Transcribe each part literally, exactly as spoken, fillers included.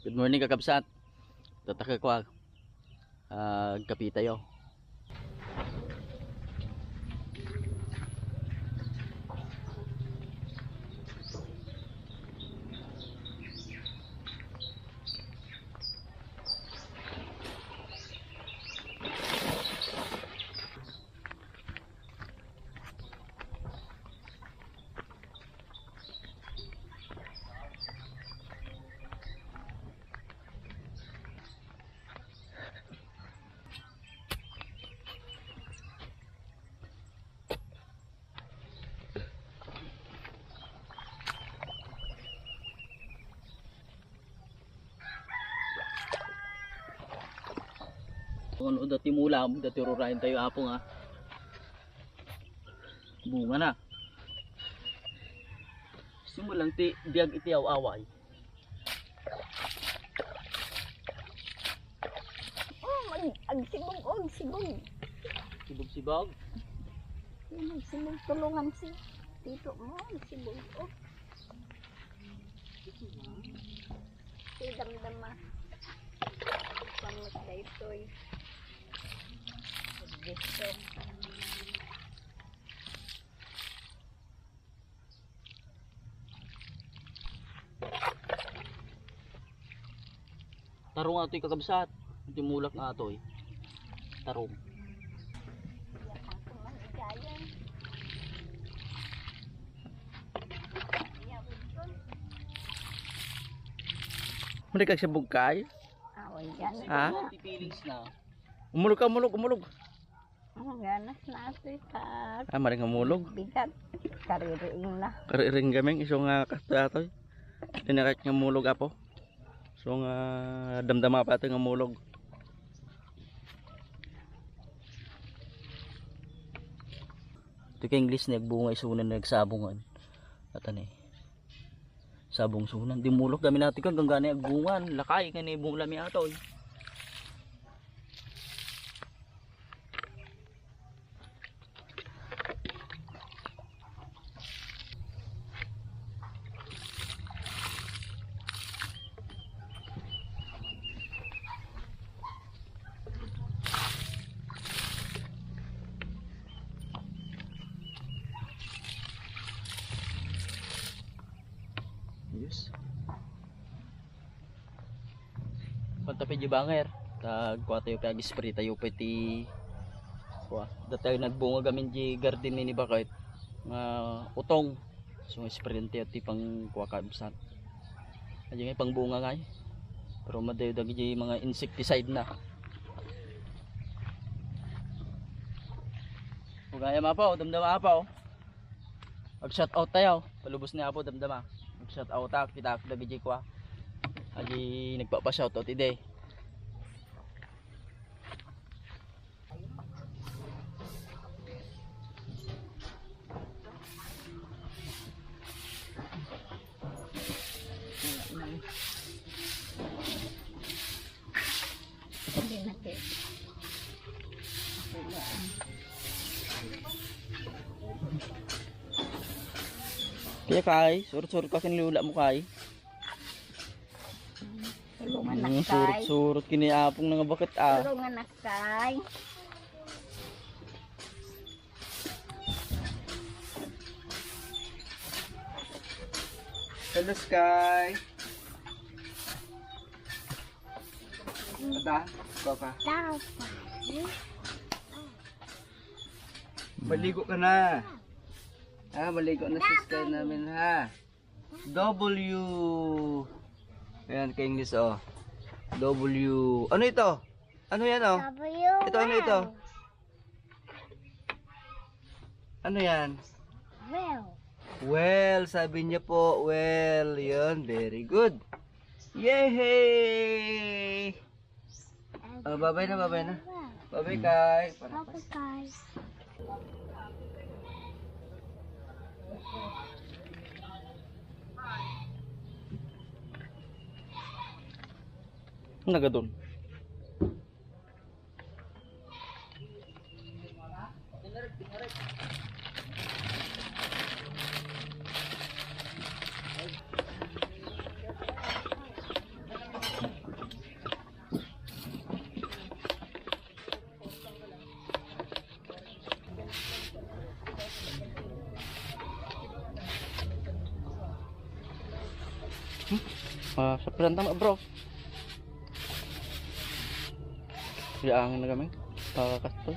Good morning, kakabsat. Tatakakwa. Ah, agkape tayo. Kung ano dati mula, dati rurayan tayo, Apo, nga. Bunga na. Simulang ti biag iti aw-away. Oh, mag-, agsibog, oh, agsibog. Sibog-sibog. Yan, agsibog, tulungan si tito mo, agsibog, oh. Si Damdama. Pamit da itoy. Gusto. Tarong atoy, kakabsat. Iti mulak nga atoy. Tarong. Muna kag sa bugkay? Away, yan. Ha? Iti feelings na. Umulog ka, umulog, umulog. Ang ganas na atoy ka. Ah, maring umulog. Bigat. Kaririing na. Kaririing gaming, isu nga kastoy atoy. Dinakat nga umulog, Apo. So nga damdama pa ito nga umulog. Ito kay English na nagbunga, isu na nagsabungan. At ano eh. Sabong sunan. Di mulok kami natin kang gangganay agbungan. Lakay kani bunga mi atoy. Yes. Pantapid di banger. Tag kuha tayo kag spray tayo pa iti kuha. Dati nagbunga gamin di garden ni bakit nga utong. So, spray tayo ti pang kuha kabsat. Aja nga pang bunga ngay. Pero madayo dagiti mga insecticide na. Ugaya mapaw, damdama apaw. Mag shout out tayo. Palubos ni Apo damdama. Mag shout out ta, kita dagiti kwa. Adi nagpapa shout out ide. Hindi na, te. Ako lang. Kaya kay, surut-surut ka kinilula mo kay. Tulungan na, hmm, kay. Surut-surut kini apong nga bakit, ah. Tulungan na, kay. Hello, Sky. Ada, ikaw pa. Maligo ka na. Ah, maligo na si Sky namin, ha. W. Ayan, ka-English, oh. W. Ano ito? Ano yan, oh? W. Ito, ano ito? Ano yan? Well. Well, sabi niya po, well. Yun, very good. Yehey! Ah, babay na, babay na. Babay, Kai. Babay, Kai. Nagadun. Ah, sa planta mo, bro. Kailangan na kami. Pakakastol.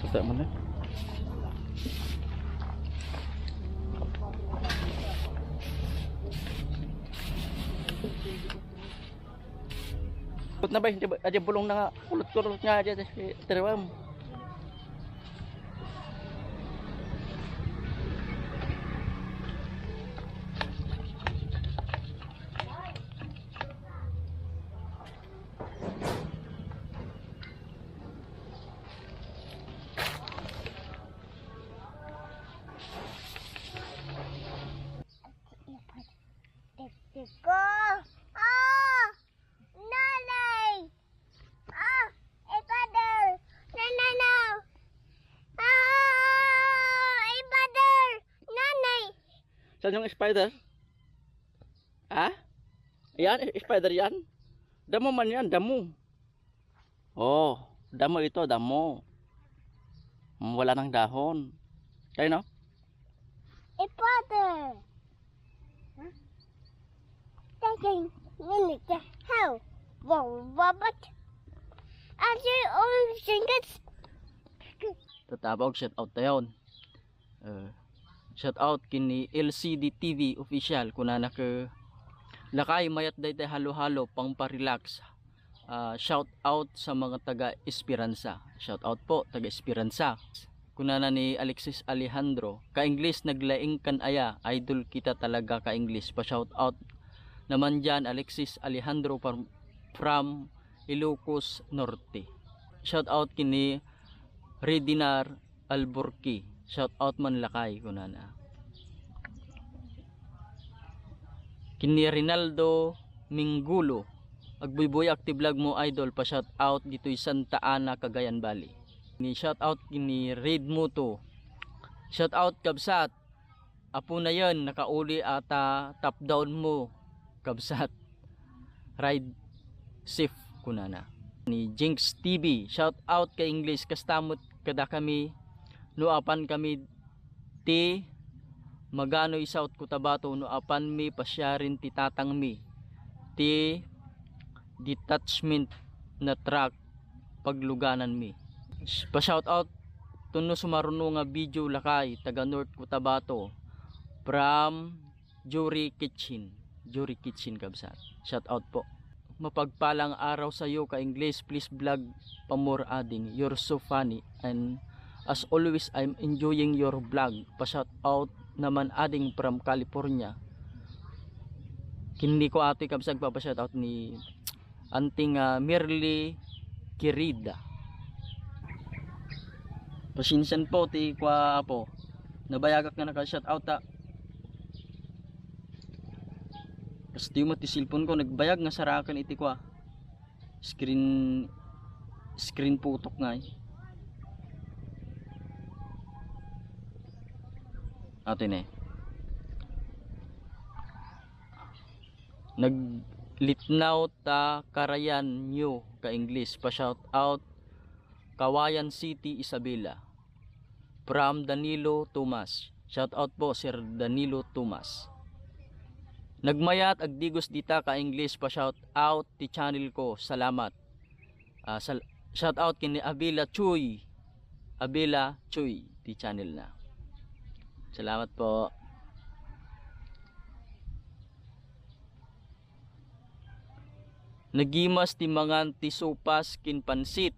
Kita mo na. Put na ba, hindi ba, adi bulong na nga, kulot-kulot nga, adi, adi, tiriwam. Tiko. Ah! Nanay! Ah! Eh, father! Nananaw! Ah! Eh, father! Nanay! Saan yung spider? Ha? Yan, spider yan? Damo man yan, damo. Oh, damo ito, damo. Mm, wala nang dahon. Kayo, no? Eh, father. Taking minute. How? Wow, Robert. Are you all singers? Tatabog, shout out tayon. Eh, shout out kini L C D T V official, kunana ke, lakay, mayat daytay halo-halo, pangpa-relax. Ah, shout out sa mga taga Esperanza. Shout out po, taga Esperanza. Kunana ni Alexis Alejandro, ka-Ingles naglaing kan aya, idol kita talaga ka-Ingles. Pa-shout out naman dyan, Alexis Alejandro from, from Ilocos Norte. Shout out kini Redinar Alburki. Shout out man lakay, kunana. Kini Rinaldo Minggulo. Agbuybuyak ti vlog mo, idol, pa-shout out ditoy Santa Ana, Cagayan Valley. Ni shout out kini Reed Muto. Shout out, kabsat. Apo na yan, nakauli ata, top down mo, kabsat. Ride safe, kunana. Ni Jinx T V, shout out ka-Ingles, kasta met kadakami, no apan kami ti Maganoy, South Cotabato, no apan mi pasiarin ti tatang mi, ti detachment na truck pagluganan mi. Pa-shout out to no sumaruno nga video, lakay, taga North Cotabato, from Jury Kitchen. Jury Kitchen, kabsat. Shout out po. Mapagpalang araw sayo ka-Ingles. Please vlog pa more, ading. You're so funny. And as always, I'm enjoying your vlog. Pa-shout out naman, ading, from California. Kinni ko atoy, kabsat, papa-shout out ni Anting, ah, Mirly Kirida. Pasensian po ti kua, apo. Nabayagak nga naka-shout out, ah. Kastoy met ti cellphone ko, nagbayag nga saraken iti kua. Screen, screen putok nga, eh. Ato ne. Naglitnaw ta karayan nyo ka-Ingles. Pa-shout out, Kawayan City, Isabela. From Danilo Tomas. Shout out po, Sir Danilo Tomas. Nagmayat, agdigos dita ka-Ingles, pa-shout out ti channel ko. Salamat. Ah, sal-, shout out kini Avila Chuy. Avila Chuy ti channel na. Salamat po. Nagimas ti mangan ti sopas ken pansit.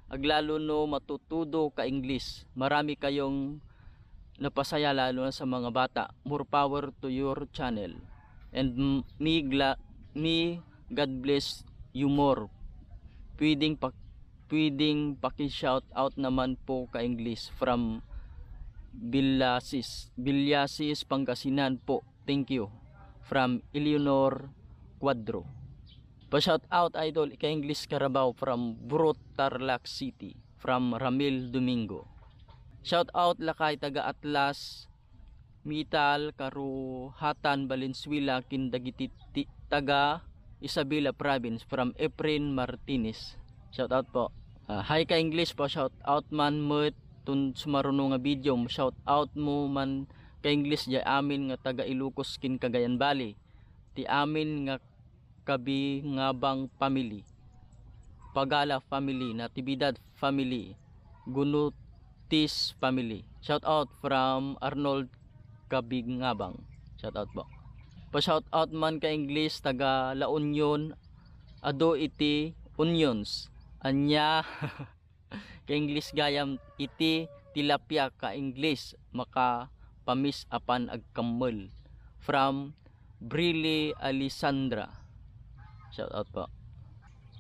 Aglalo no matutudo ka English. Marami kayong napasaya, lalo na sa mga bata. More power to your channel. And m-, me gla-, me, God bless you more. Pwedeng pak-, pwedeng paki-shout out naman po ka English from Villasis, Villasis, Pangasinan po. Thank you. From Eleanor Cuadro. Pa-shout out, idol, ika English Carabao from Burot, Tarlac City, from Ramil Domingo. Shout out lakay taga Atlas, Mital, Karuhatan, Valenzuela, ken dagiti ti-, taga Isabela Province, from Efren Martinez. Shout out po. Ah, hi ka English, pa shout out man met ton sumaruno nga video, shout out mo man ka English jay amin nga taga Ilocos ken Cagayan Valley, ti amin nga Kabingabang family, Pagala family, Natividad family, Gunutis family. Shout out from Arnold Kabingabang. Shout out po. Pa shout out man ka English taga La Union, adu iti onions. Ania ka English gayam iti tilapia ka English, makapamis apan agkammel. From Briley Alessandra. Shout out po.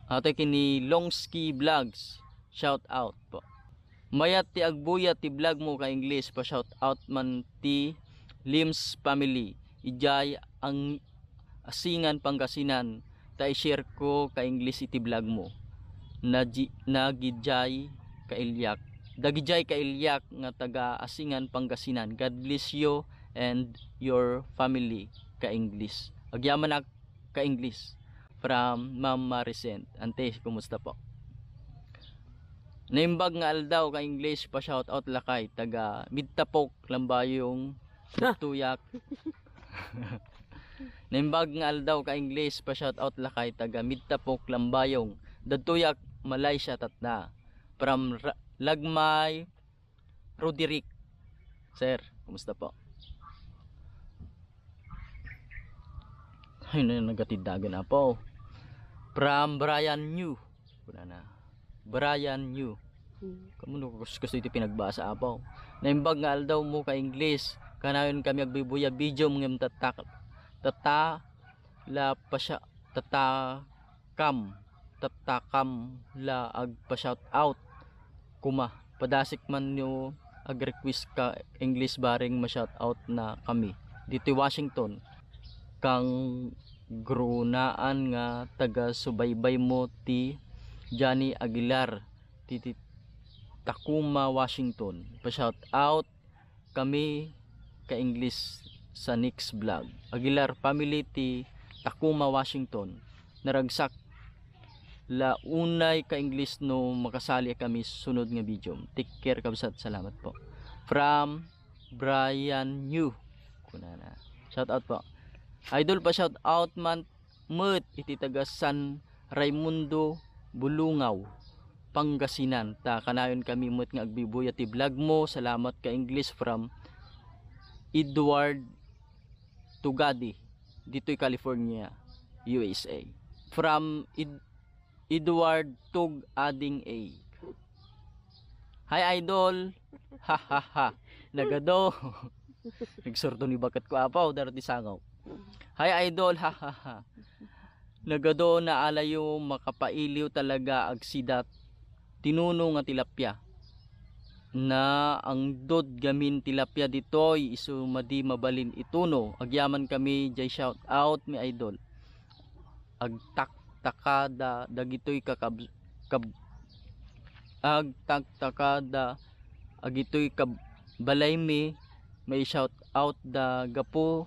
Ato kini Longski Vlogs. Shout out po. Mayat ti agbuya ti vlog mo ka English, pa shout out man ti Lims family. Ijay ang Asingan Pangasinan, ta i-share ko ka English iti vlog mo. Naji-, nagijay ka Ilyak. Dagijay ka Ilyak nga taga Asingan Pangasinan. God bless you and your family ka English. Agyamanak ka English. From Ma'am Maricent. Ante, kumusta po? Naimbag nga aldaw ka English, pa shout out lakay taga Midtapok, Lambayong, Tuyak. Naimbag nga aldaw ka English, pa shout out lakay taga Midtapok, Lambayong, Dadtuyak, Malaysia, tatna. From Ra-, Lagmay, Roderick. Sir, kumusta po? Ay, na nagatid dagan, apo. From Brian New. Kuna na. Brian New. Hmm. Kamu no kus-, gusto iti pinagbasa, apo. Naimbag nga aldaw mo ka English. Kanayon kami agbuy-buya video ngem tatak-, tata la pasya-, tatakam, tatakam la agpa-shout out. Kuma, padasik man no ag-request ka English bareng ma-shout out na kami. Ditoy Washington, kang grunaan nga taga-subaybay mo ti Johnny Aguilar, ti, ti Tacoma, Washington. Pa-shout out kami ka English sa next vlog. Aguilar family ti Tacoma, Washington. Naragsak la unay ka English no makasali kami sunod nga video. Take care, kabsat. Salamat po. From Brian New. Kunana. Shout out po. Idol, pa shout out man met iti taga San Raimundo, Bulungaw, Pangasinan. Ta kanayon kami met nga agbibuya ti vlog mo. Salamat ka English from Edward Tugadi, ditoy California, U S A. From Ed-, Edward Tug Ading A. Hi, idol. Ha, ha, ha. Nagado. Nagsurdo ni baket ko, apaw, daro ti sangaw. Hi, idol. Ha, ha, ha. Nagado, naalayo, makapailiw talaga, agsidat. Tinuno nga tilapia. Naangdod gamin tilapia ditoy, isu madi mabalin ituno. Agyaman kami, jay shout out, mi idol. Agtaktakada dagitoy kakab-, kab-, agtaktakada agitoy kab-, balaymi, mai-shout out da gapu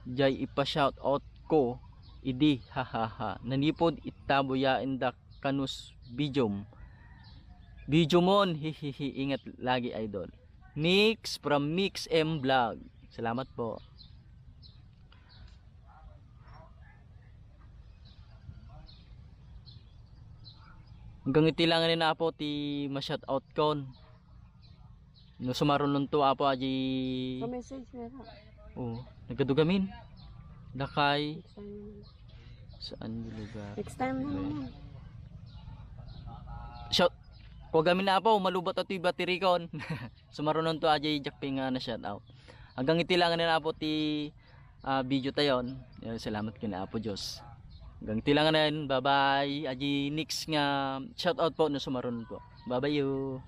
jay ipa-shout out ko idi, ha, ha, ha. Nanipod itta buyaen da kanus bidiom. Bidiomon, hi, hi, hi. Ingat lagi, idol. Mix from Mix M Vlog. Salamat po. Hanggang iti lang ni Apo ti ma-shout out kon. No sumarunonto, Apo, aji. Pa-message mo na. Oo, nagadu gamin. Dakay. Next time naman. Saan yung lugar? Next time naman. Shout. Kua gamin, Apo, malubat atoy battery kon. Sumarunonto, aji Jack Ping nga na-shout out. Hanggang iti lang ni Apo ti, ah, video tayon. Eh, salamat ken Apo Dios. Hanggang iti lang nen. Bye-bye. Aji next nga shout out po no sumarunonto. Bye-bye you.